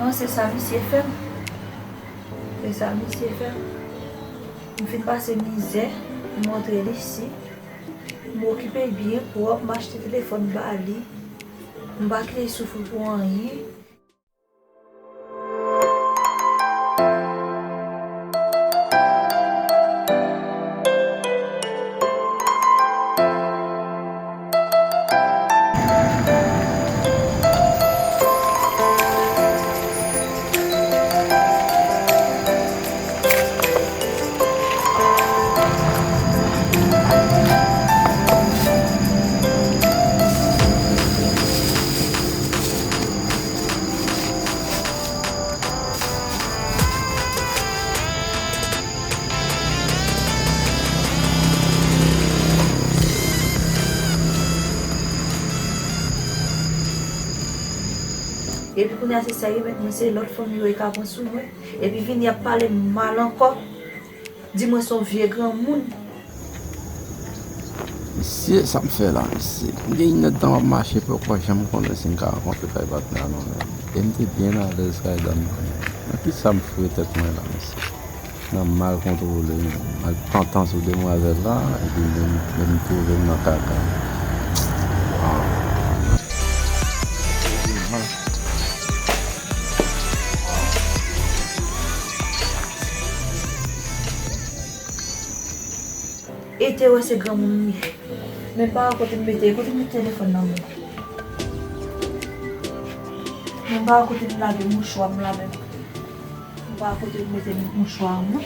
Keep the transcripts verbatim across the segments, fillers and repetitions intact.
Se sa misye fè m. Se sa misye fè m. M fin pase mizè, m montre l isi. M okipe l byen pwòp, m achte telefòn ba li. M pa kite l soufri pou anyen. Epi kounye a se sa yo met mwen, se lòt fanm yo e ka pran sou mwen. Epi vini ap pale m mal ankò. Di mwen se yon vye granmoun. Mesye, sa m fè la, mesye? M gen inèdtan m ap mache, poko janm konnen si m ka rankontre kay patnè a non, men. E m te byen alèz kay dam nan, men. Nan kisa m foure tèt mwen la, mesye? Nan mal kontwole, men. M al pantan sou demwazèl la, epi men, men m twouve m nan kaka. Waw. E te wè se granmoun m ye. Men m pa wè kote m mete, kote m mete telefòn nan menm. Men m pa wè kote m lage mouchwa m la menm. M pa wè kote m mete mouchwa an non.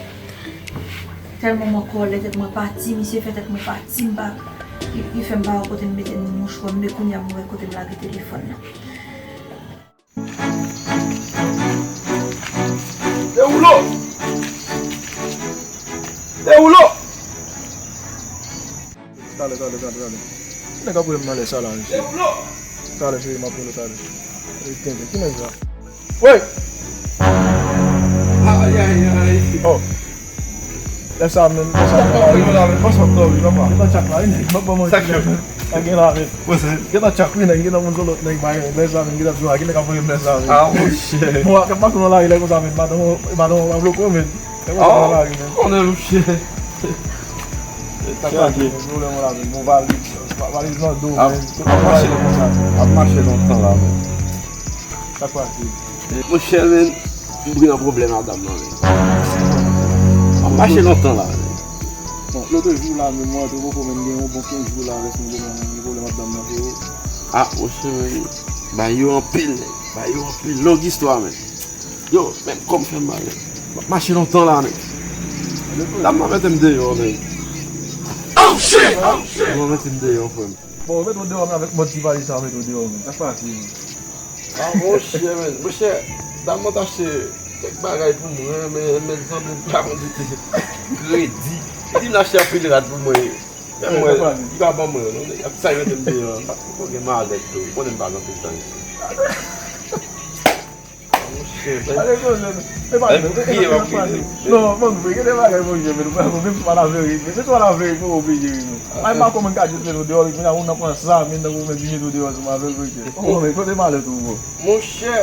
Tèlman m an kòlè, tèt mwen pati, misye fè tèt mwen pati, m pa, li, li fè m pa wè kote m mete mouchwa m, men kounye a m wè kote m lage telefòn nan. Dewoulo! Dewoulo! Talè, talè, talè, talè. Ki nèg ap rele m nan lè sa la, mesye? Dewoulo! Talè, cheri, m ap rele w talè. Rete kenbe. Ki nèg sa? Wey! Ayayay! Oh! Lè sa menm, lè sa menm. Sa k ap fè w la menm? Panse w ap dòmi, papa. Gentan tchak la wi, nèg. Ban mwen ti nèg. Sa k fè w? Gentan tchak la wi, nèg. Gentan monte sou lòt nèg, bay, lè sa menm, gentan di w a, ki nèg ap voye m lè sa menm? Ah, monchè. Bon, w ap mache nan lari lè konsa menm, madanm, madanm w ap bloke w menm. Lè konsa nan lari menm. Konnen, monchè. Sa k pase? Pwoblèm w la menm. Bon, valiz, valiz nan do, menm. Ap mache lontan la menm. Sa k pase? Monchè, men, m pran nan pwoblèm a dam nan, men. M ap mache lontan la, men. Bon, lòt jou la, men mwen, tou poko, men, gen yon bon kenz jou la, avèk yon pwoblèm, yon pwoblèm ak dam nan, frero. Ah, monchè, men, bay yo anpil, nèg. Bay yo anpil. Long istwa, men. Yo, men, kò m fè m mal, men. M ap mache lontan la, men. Dam nan mete m deyò, men. Oh, shit! Dam nan mete m deyò, frè m. Bon, yo mete w deyò, men, avèk mòd ti valiz sa, yo mete w deyò, men. Sa k pase, men? Ah, monchè, men. Monchè, dam nan t achte kèk bagay pou mwen, men, men sanble m pa konn mete kredi. Li di m l achte anpil rad pou mwen. Men mwen, li pa ban mwen yo, non. Sa yo mete m deyò. M pa t gen malèt tou. Ou konnen m pa gen anpil tan isi. Monchè, men. Ale koze, men. E pa vre, e pa vre. Non, ban m vre, gen de bagay, monchè, men, ou pa, ou menm pa la vre, men se pa la vre, pou oblije, men. Ay, m pa konn moun ka jis mete w deyò, men, ou nan pran sa, men, tankou mwen vin mete w deyò, se malèt, monchè. Oh, men, kote malèt ou, bro? Monchè,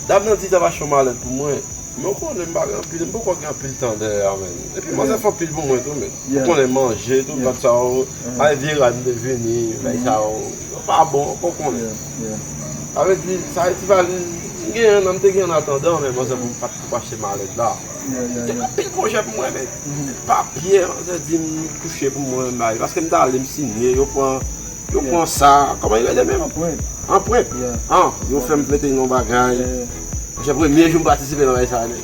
dam nan di l t ap achte yon malèt pou mwen. Men w konnen m pa gen anpil, m poko gen anpil tan dèyè a, men. Epi manzè fè anpil pou mwen tou, men. Ou konnen manje, tout, bat sa yo. Ay, vye rad m te vini, bay sa yo. Yo pa bon, ou konnen. Sa vle di, sa e ti valiz m genyen nan, m te gen an atandan, men manzè pou, pa t pou achte malèt la. Te gen anpil pwojè pou mwen, men. Papye, manzè di m kouche pou mwen, bay. Paske m t ale, m sinye, yo pran Yo pran sa, kòman yo rele menm? Anprent. Anprent. An, yo fè m mete yon bagay. Monchè, premye jou m patisipe nan bagay sa, nèg.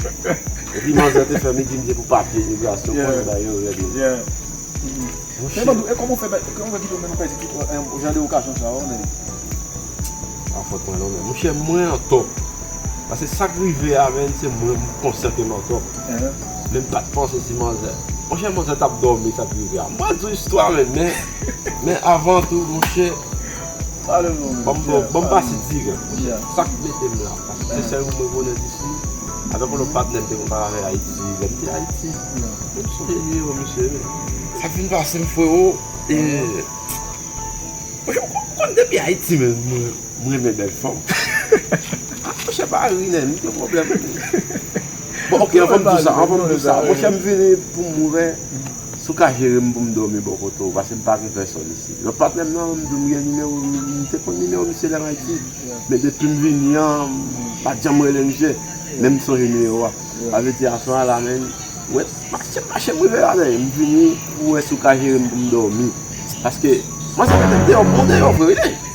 Epi manzè te fè m, li di m se pou papye imigrasyon, konnen bagay yo règle. Monchè. Men Mandou, e kòman w fè, kòman w fè kite w menm pèdi tout, eh, jan de okazyon sa yo, nèg? Pa fòt mwen non, men monchè, mwen an tòp. Paske sa k rive a, men, se mwen, m konsyan ke m an tòp. Men m pa t panse si manzè. Monchè, manzè t ap dòmi, sa t rive a. M pral di w istwa, men, men, men avan tou, monchè, ban m, ban m pase dirèk, monchè. Sa k mete m la, paske se sèl ou mwen konnen isi. Avèk yon lòt patnè m te konn pale avè Ayiti, lè m te Ayiti. Men m sonje nimewo misye, men. Sa k fin pase m, frero, e, monchè, ou konn, ou konn depi Ayiti, men, mwen, mwen renmen bèl fanm. Monchè, pa ri, nèg, m gen pwoblèm. Bon, ok, anvan m di sa, anvan m di sa. Monchè, m vini pou m wè si w ka jere m pou m dòmi bò kote w, paske m pa gen pèsòn isi. Lòt patnè m nan, m di w m gen nimewo, m te konn nimewo misye lè m Ayiti. Men depi m vini an, m pa t janm rele misye. Men m sonje nimewo a. Sa vle di aswè a la, men, mwen mache, mache, m rive la, men m vini pou wè si w ka jere m pou m dòmi. Paske, mwen sa mete m deyò, m deyò vre, wi, nèg.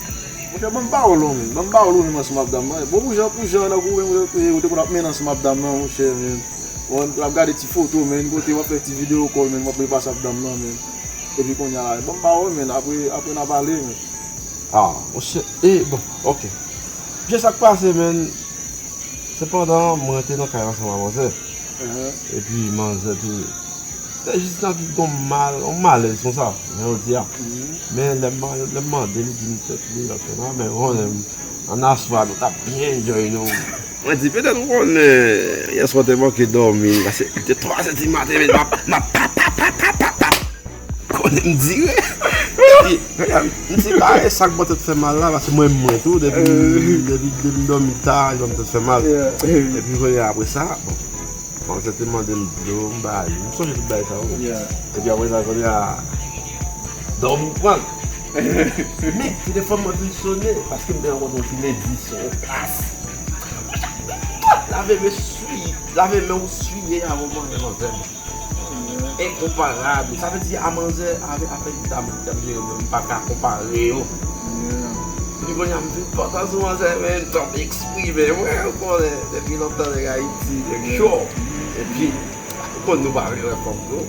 Monchè, ban m pawòl ou menm. Ban m pawòl ou menm ansanm ak dam nan. Bon, pou jan, pou jan, nan kou menm, ou te, ou te konn ap mennen ansanm ak dam nan, monchè, menm. Bon, l ap gade ti foto, menm, kote w ap fè ti video call, menm, w ap repase ak dam nan, menm. Epi kounye a la, ban m pawòl, menm, apre, apre n a pale, menm. Ah, monchè, e, bon, ok. Jan sa k pase, menm, sepandan, mwen te nan kay ansanm ak manzè. Epi manzè te, te jis nan ti yon mal, yon malèz konsa, jan yo di a. Men lè m, lè m mande, li di m tèt li, l ap fè mal, men konnen, ann aswè a, nou t ap byen enjoy nou. Mwen di, petèt ou konnen, yèswa w te manke dòmi, paske li te twazè di maten, men m ap, m ap, pap, pap, pap, pap, pap, pap. Konnen m dire. Epi, m di, pa e sa k ban tèt fè mal la, paske mwen, mwen tou, depi, depi, depi m dòmi ta, li ban m tèt fè mal. Epi, kounye a, apre sa, bon, manzè te mande m dlo, m ba li. M sonje tout bagay sa yo. Epi, apre sa, kounye a, dòmi pran l. Men, telefòn mwen vin sonnen, paske m te rankontre yon ti ledi sou yon plas. Lave men swi, lave men w swiye avan w manje manzè. Enkonparab. Sa vle di a manzè avè, avèk dam, dam jere mwen, m pa ka konpare yo. Epi kounye a m vin kontan sou manzè, men m t ap eksprime mwen, ou konnen, depi lontan nèg Ayiti, nèg cho. Epi, ou konn nou pa vle wè fanm tou.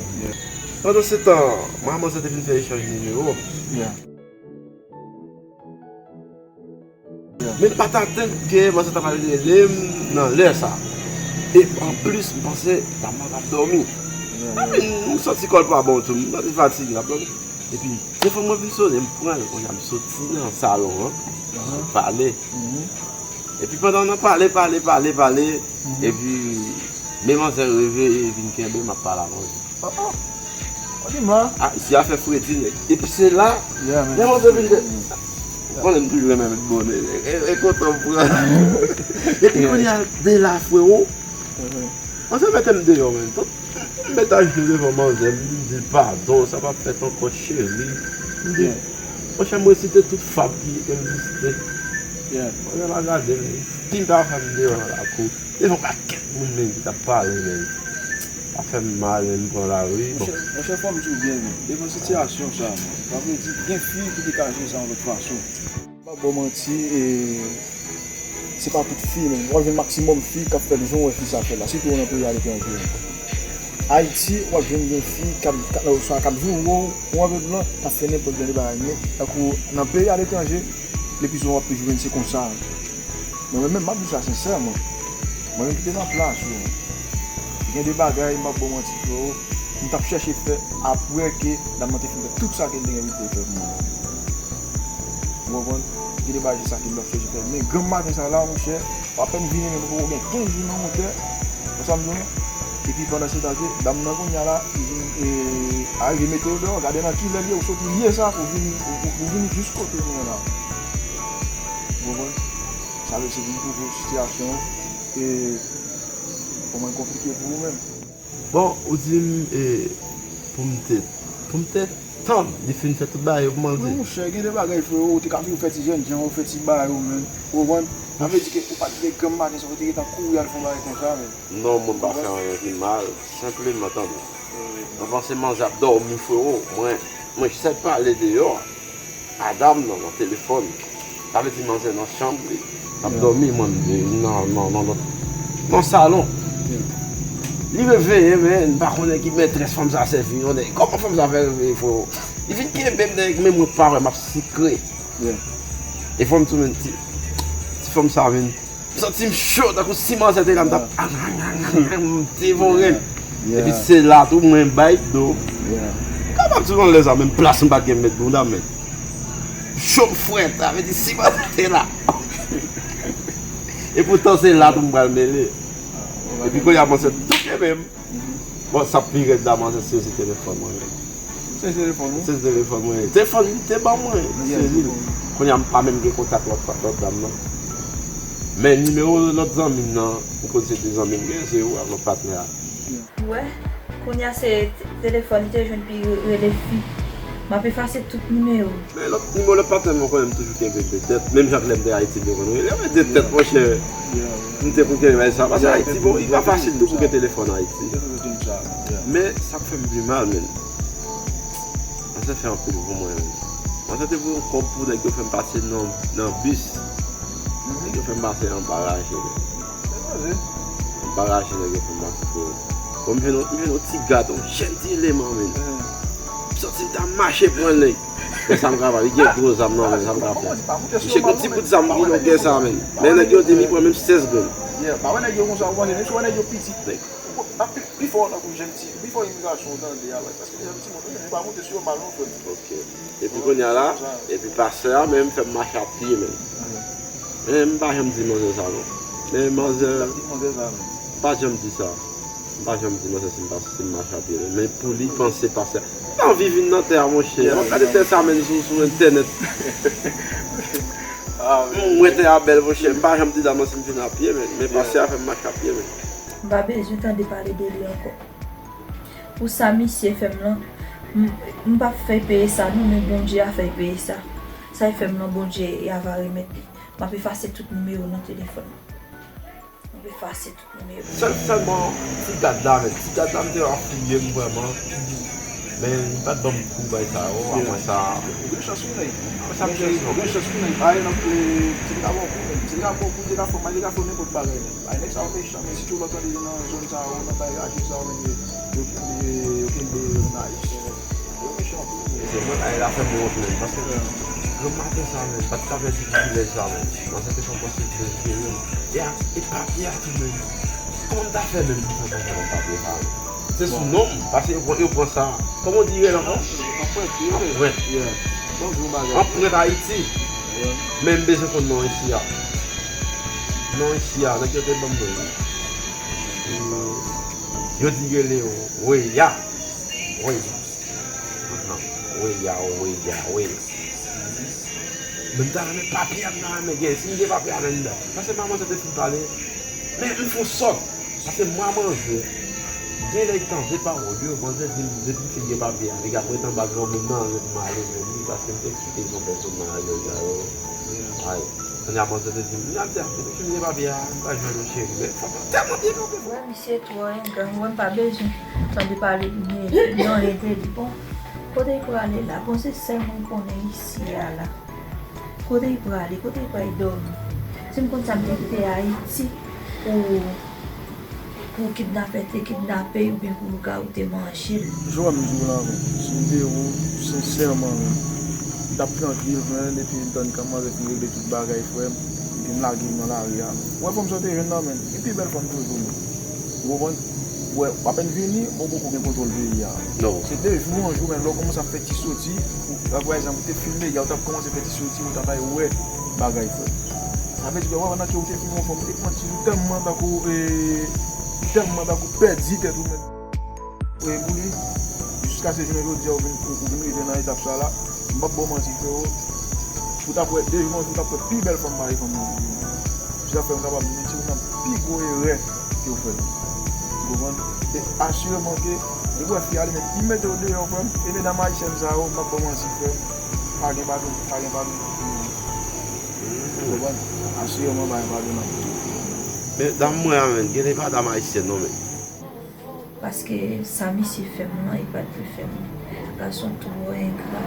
Pandan se tan, mwen ak manzè te vin fè echanj nimewo. Men m pa t atann ke manzè ta pral rele m nan lè sa. E anplis, m panse dam nan t ap dòmi. Epi m santi kò l pa bon tou, m santi fatige, l ap dòmi. Epi, telefòn mwen vin sonnen, m pran l, kounye a m soti nan salon an, m pale. Epi pandan n ap pale, pale, pale, pale, epi men manzè reveye vin kenbe m ap pale ak manzè. Papa, w di m la. Ah, isi a fè fredi, nèg. Epi se la, lè manzè vin de, ou konnen m toujou renmen met bonè, nèg. E, e kontan m pran. Epi kounye a, de la, frewo, manzè mete m deyò, men. Tout, m met ajenou devan manzè, m di l padon, sa p ap fèt ankò, cheri. M di, monchè, m resite tout fab ki egziste. Manzè pa gade m, li pa fè m deyò nan lakou. Te gen yon pakèt moun menm ki t ap pale, men. Sa fè m mal, men m pran lari, bon. Monchè, monchè, fò m di w byen, men, devan sitiyasyon sa, men, sa vle di, gen fi ki te ka jere sa yon lòt fason. M p ap ba w manti, e, se pa tout fi, men. W ap jwenn maksimòm fi k ap fè l jan w wè fi sa fè l la, sitou nan peyi aletranje. Ayiti, w ap jwenn gen fi k ap, k ap, oswa k ap joure w, ou anpe blan, k ap fè nenpòt jan de bagay, men, tankou nan peyi aletranje, le pli souvan w ap toujou jwenn se konsa. Mwen menm, m ap di w sa sensèman. Mwen menm ki te nan plas ou, gen de bagay, m p ap ba w manti, freo, m t ap chèche fè apre ke dam nan te fin fè tout sa ke l te gen pou l te fè pou mwen. Ou konprann? Gen de bagay, se sa ke m t ap chèche fè. Men granm maten sa la, monchè, w apèn vini, men poko gen kenz jou nan montè. Wè sa m di w lan? Epi pandan se tan ke dam nan kounye a la, li vin, e, arive mete w deyò, gade nan ki lè l ye, ou sot lye sa, ou vin, ou, ou vin jis kote nou ye la. Ou konprann? Sa vle di se vin pwouve w sitiyasyon an, e kòman l konplike pou ou menm. Bon, ou di m, e, pou m te, pou m te tann li fin fè tout bagay yo pou manzè. Wi, monchè, gen de bagay, freo, ou te ka toujou fè ti jènjan, ou fè ti bagay ou menm. Ou konprann? Sa vle di ke ou pa t dwe granm maten sa, ou te gentan kouri al fè yon bagay konsa, menm. Non, mwen pa fè anyen ki mal, senpleman, tande. Mwen panse manzè ap dòmi, freo. Mwen, mwen sèt pale deyò a dam nan, nan telefòn. Sa vle di manzè nan chanm li, l ap dòmi, mwen m nan, nan, nan lòt, nan salon. Li reveye, men, m pa konnen ki mètrès fanm sa sèvi, non, nèg. Kòman fanm sa fè reveye, freo? Li vin kenbe m, nèg, men mwen pa wè, m ap sikre. E fò m di w, men, ti, ti fanm sa vin M santi m cho, tankou si manzè te la, m t ap ang, ang, ang, ang, ang, m devore l. Epi se la tou, mwen bay do. M kapab di w nan lè sa, menm plas m pa t gen m met bounda m, men. Cho m frèt, sa vle di si manzè te la. Epoutan se la tou m pral mele. Epi kounye a manzè tou kenbe m. Bon, sa k pi rèd la, manzè sezi telefòn mwen menm. Sezi telefòn ou? Sezi telefòn mwen. Telefòn li te ban mwen, li sezi l. Kounye a m pa menm gen kontak lòt, lòt dam nan. Men nimewo lòt zanmi m nan, ou konn se de zanmi m gen, se ou ak lòt patnè a. Ou wè, kounye a se t- telefòn li te jwenn pi rele fi. M ap efase tout nimewo. Men lòt nimewo lòt patnè m, ou konnen m toujou kenbe de tèt. Menm jan k lè m te Ayiti, m te konn rele, men de tèt, monchè. M te konn kenbe bagay sa. Paske Ayiti, bon, li pa fasil tou pou gen telefòn Ayiti. Men sa k fè m pi mal, men. Sa fè anpil pou mwen, men. Mwen sa te voye yon kòb pou nèg yo fè m pase nan, nan bis. Nèg yo fè m pase anba raje, men. Anba raje, nèg yo fè m pase pou. Bon, m jwenn yon, m jwenn yon ti gad, yon jèn ti eleman, men. M santi m ta mache pran l, nèg. Men sa m ka fè, li gen gwo zam nan men, sa m ka fè. Misye gen ti bout zam pi long ke sa, men. Men nèg yo di m li pran menm sèz grenn. Yeah, pa wè nèg yo konsa, ou panse, menm si w wè nèg yo piti, nèg. Ou pa pi, pi fò nan kou jèn ti, pi fò imigrasyon ou tande a, wè, paske jèn ti moun, wi, men pa monte sou yo mal non, frè m. Ok. Epi kounye a la, epi pastè a menm fè m mache a pye, men. Men m pa janm di manzè sa, non. Men manzè, m pa janm di sa. M pa janm di manzè si m pa, si m mache a pye, non. Men pou li panse pastè. M pa anvi vin nan tè a, monchè. Mwen gade tè sa, men, sou, sou entènèt. M wè tè a bèl, monchè. M pa janm di daman si m vin a pye, men. Men pastè a fè m mache a pye, men. M pa bezwen tande pale de li ankò. Pou sa misye fè m lan, m, m p ap fè l peye sa non, men Bondye a fè l peye sa. Sa l fè m lan, Bondye a va remèt li. M ap efase tout nimewo nan telefòn mwen. M ap efase tout nimewo. Sèl, sèlman, ti gad la, men ti gad la, m te ap fouye m vrèman. Men li pa t ban m kou bay sa yo, apre sa. Ou gen chans wi, nèg. Apre sa, m te ri non. Ou gen chans wi, nèg. Pa egzanp, e, si l ka ba w kou, men si l ka ba w kou, li te ka fè w mal, li te ka fè w nenpòt bagay, men. Ay, nèg sa yo mechan, men sitou lòt tan li vin nan zòn sa yo, nan bay raje sa yo, men yo, yo kenbe, yo kenbe yo nan ayisyen, men yo mechan anpil, men. Se mwen, ay, la fè m wont, men, paske granm maten sa, men, pa t ka fè ti privilèj sa, men. Manzè te fè m panse pou m jere m. E a, e papye a tou, men. Kòman m ta fè menm pou fè bagay nan papye sa, men? Se sou non m, paske yo pran, yo pran sa. Kòman w di rèl ankò? Anprent, wi, men. Anprent. Yeah. Bon, gwo bagay. Anprent Ayiti. Yeah. Men m bezwen konn non isi a. Non isi a, nèg yo te ban m non. Yo di rele Weya. Weya. Ahan. Weya, Weya, Weya. Men m ta renmen papye a, m ta renmen gen. Si m gen papye a, men m ta. Paske manzè te fin pale. Men m fè yon sòt. Paske mwen manzè, gen lè l tande pawòl yo, manzè di m, depi m fin gen papye a, nèg ap ret anba granmoun nan, ret m ale jwenn li, paske m te kite zon pèsonn nan aryè sa yo. Ay, kounye a manzè te di m, kounye a m di, depi m fin gen papye a, m pa jwenn ou cheri, men fanm nan tèlman byen kanpe. Wè, misye twò engra, wè m pa bezwen tande pale de, de anyen de li. Bon, kote l prale la? Bon, se sèl mwen konnen isi a la. Kote l prale? Kote l pral dòmi? Si m konn sa, m te kite Ayiti pou, pou kidnapè te kidnape l oubyen pou lougawou te manje l. Jowèl, m di w la, men, si m te ou, sensèman, men, m t ap trankil, men, depi m tann kòman avèk m regle tout bagay, frè m, epi m lage l nan lari a, men. Ou wè fanm sa w te jwenn nan, men, li pi bèl fanm toujou, men. Ou konprann? Ou wè, w apèn vini, ou poko gen kontwòl peyi a. Non. Se de jou an jou, men lè w kòmanse ap fè ti soti, ou, pa egzanp, ou te filme, ya w t ap kòmanse fè ti soti, ou t ap al wè bagay, frè. Sa vle di, w wè, pandan ke ou te filme yon fanm, ou te pran ti jou tèlman tankou, e, tèlman tankou pèdi tèt ou, men. E, pou li, jiskaske jounen jodi a, ou vin, ou, ou vin rive nan etap sa la, m p ap ba w manti, freo. Ou t ap wè, de jou an jou, ou t ap wè pi bèl fanm parèy fanm nan. Se sa k fè m kapab di nou, se youn nan pi gwo erè ke w fè. Ou konprann? E asireman ke, depi w wè fi a, li met, li mete w deyò, frè m, e medam ayisyèn sa yo, m p ap ba w manti, frè m, pa gen padon, pa gen padon nan peyi an. Ou konprann? Asireman, pa gen padon nan peyi an. Men, dam mwen an, men, gen de pa dam ayisyèn, non, men. Paske sa misye fè m lan, li pa t dwe fè m. Gason twò engra.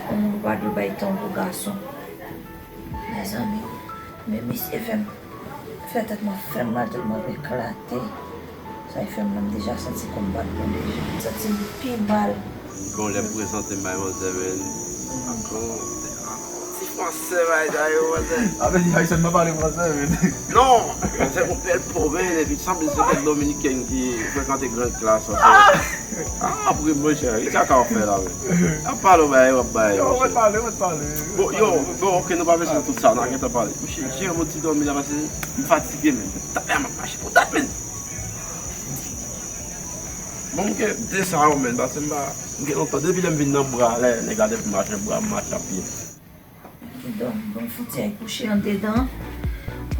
Yon moun pa dwe bay tan pou gason. Mezanmi, men misye fè m, fè tèt mwen fè m mal, tèt mwen eklate. Sa l fè m lan, m deja santi kò m bat bon deja. M santi m pi mal. Bon, lè m prezante m bay manzè, men. Bon, ti fransè bay sa yo, manzè. Avè di, Ayisyen pa pale fransè, men. Non, se yon bèl po, men, epi sanble se kèk Dominiken ki frekante gran klas, anfen. Ah, apre, monchè, ki kaka w fè la, men? Ap pale w bay, w ap bay, yo, monchè. Mwen pale, mwen pale. Bon, yo, bon, ok, nou pa bezwen tout sa, n a gentan pale. Monchè, jere yon ti dòmi la, paske m fatige, men. Talè a m ap mache pou dat, men. Bon, m gen de sa yo, men, paske m pa, m gen lontan, depi lè m vin nan bra, lè nèg la depi mache bra, m mache a pye. Donk, bon, fouti al kouche andedan.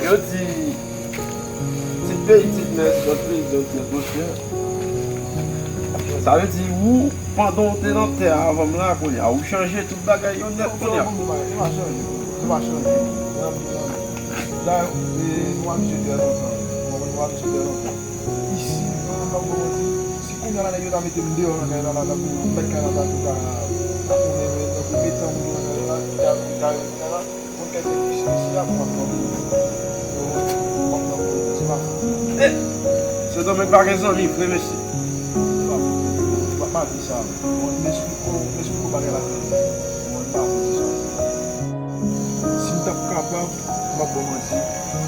yo di, tit peyi tit nèt, lòt peyi lòt nèt, monchè. Sa vle di, ou, pandan w te nan tè a avan m la, kounye a, ou chanje tout bagay yo nèt kounye a. Yo pa chanje, yo pa chanje. Dayè, e, nou abitye trè lontan. Nou abitye trè lontan. Isi, m p ap ba w manti. Si kounye a la nèg yo ta mete m deyò nan kay la, la, tankou mèt kay la ta tou ta, ta tounen men, tankou etan m nan kay la, ta, ta, ta, ta, mwen kay fè isi, isi a pou m ap pran pou, pou, pou m ap pran pou, se pa fòt mwen. Eh! Sendomeng pa gen zanmi vre, mesye. Se pa fòt mwen, m ap di sa. Mwen, m esplike w, m esplike w bagay la trè byen. Mwen, m pa fòt mwen sa. Si m t ap kapab, m p ap ba w manti.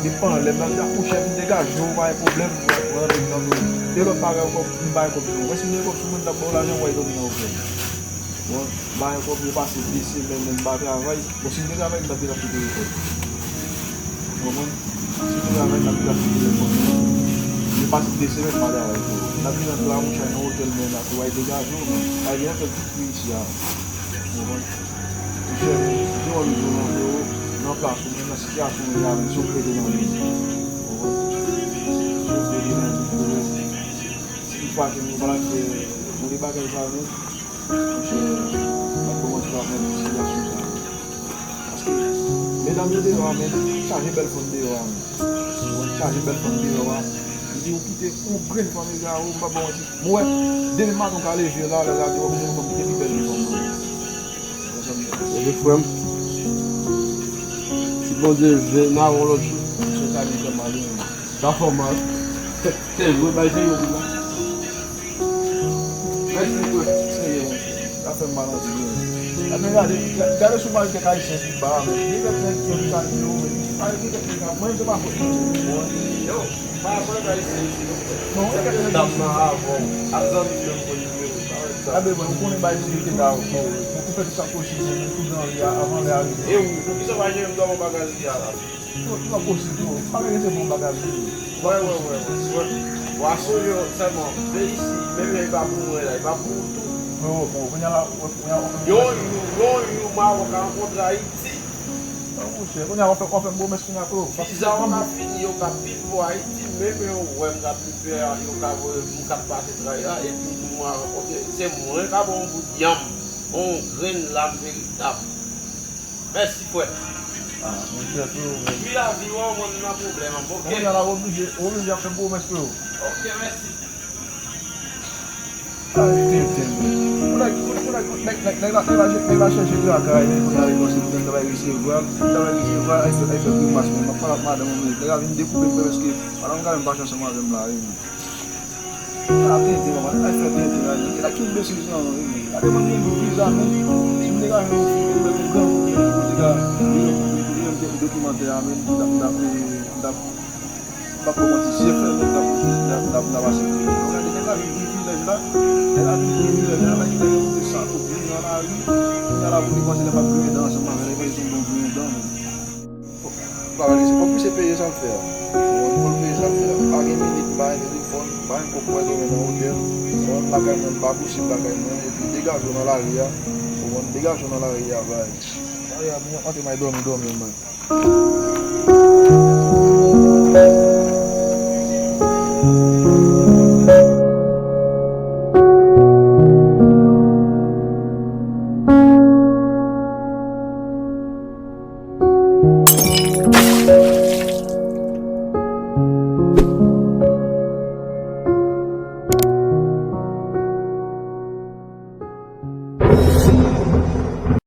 Depi anlè m nan, m t ap kouche, m degaje w, pa gen pwoblèm, m pral pran nèg nan men w. E lòt bagay ankò, m bay kòb sou mwen. Si m gen kòb sou mwen, m t ap ba w lajan, w a dòmi nan otèl. Bon, m bay kòb, yo pase de semèn, menm m pa travay. Bon, si m te travay, m t ap gentan kite lekòl. Ou konprann? Si m te travay, m t ap gentan kite lekòl. Yo pase de semèn, m pa travay. M t ap gentan pran yon chay nan otèl, men la, w a degaje w, men w a gentan fè tout pri isi a. Ou konprann? Monchè, se wòl ou jwe nan, nan plas ou, men nan sitiyasyon ou ye a, menm si w plede nan li. Ou konprann? Si w plede nan li, frero, si toutfwa ke nou pa fè, nou de bagay sa, men, monchè, m ap kòmanse pa fè sitiyasyon sa. Paske, medam yo deyò a, men, chaje bèl fanm deyò a, men. Ou konprann? Chaje bèl fanm deyò a. Li di ou kite yon grenn fanm egare, m pa ba w manti. Mwen wè, demen maten w ka leve la, lè w gade w ap jwenn yon fanm ki te pi bèl ke fanm nan. Ebyen, frè m, si Bondye vle, n a wè w lòt jou. Misye ta gen fè mal, wi. Sa fè w mal. Se vre, bay serye tou la. Mèsi, frè. Serye, monchè. Sa fè m mal anpil, wi. Ebyen, gade, gade sou malfektè ayisyen ki ba, men. Gen kèk nèg ki yo ki ka di yo, men. Ay, gen kèk nèg, mwen, se pa fòt mwen. Yo. Pa pran nan isi, isi, non, frè. Non, e kèk nèg dam nan avè w, ak zanmi m yo, m konn nimewo, pa wè dam. Gade, mwen, ou konnen bay serite la, ou, ou, ou fè tout sa k posib, men tou jan li a, avan lè a rive. E ou, poukisa w pa jere m dòmi bagaj li a la? Yo, tout sa k posib, yo. Pa rete bon bagaj li. Wè, wè, wè, wè, wè. Wa sonje sèlman, men isi, menm jan li pa pou mwen la, li pa pou ou tou. Bon, bon, kounye a la, wè, kounye a, wè, yon jou, yon jou, Mawòk a rankontre Ayiti. Monchè, kounye a w ap fè, w ap fè m pwomès kounye a, freo. Viza w ka fini, yo ka pil bò Ayiti, menm yo wè m ka pil pè, yo ka voye m k ap pase tray la, epi nou a rankontre, se mwen ka ba w yon bout yanm, yon grenn lam veritab. Mèsi, frè. Ah, monchè, freo, men. Pi lavi w an, mwen nan pwoblèm, oke? Kounye a la, w oblije, w oblije ap fè m pwomès, freo. Oke, mèsi. Ay, tenten, men. Pou nèg, pou, pou nèg, nèg, nèg, nèg la, nèg la, nèg la chèche traka, men pou nèg la, li panse pou nèg la bay resevwa, li ta bay resevwa, ay fè, ay fè grimas, men. M ap pale ak madanm mwen, nèg la vin dekoupe m, prèske madanm ka menm pa chanje ansanm avè m la, wi, men. Nèg la tenten, papa, nèg la fè tenten la, men. Nèg la kenbe sezi nan, wi, men. Gade mwen, mwen, mwen, viza, men. Si m te ka jwenn yon fi, mwen, mwen, gran, mwen, mwen, te ka, mwen, mwen, mwen, mwen, dokimantè a, men, m t ap, m t ap, m t ap, m t ap M p ap fè w manti, zye fèmen, n ap, n ap, n ap, n ap pase. Gade, nèg la vin privilèj la, nèg la vin privilèj la, nèg la vin salopri nan lari. Nèg la pou li panse lè m ap griyen dan ansanm avè l, li panse se yon bon griyen dan, men. Bon, pa pale, se pou plis se peye sa l fè a. Bon, pou l peye sa l fè a. Pa gen minit, m pa gen telefòn, m pa gen kòb pou al dòmi nan otèl. Bon, lakay mwen, li pa posib lakay mwen, epi degaje w nan lari a. Bon, degaje w nan lari a, bay. Lari a, mwen antre m al dòmi, dòmi, man.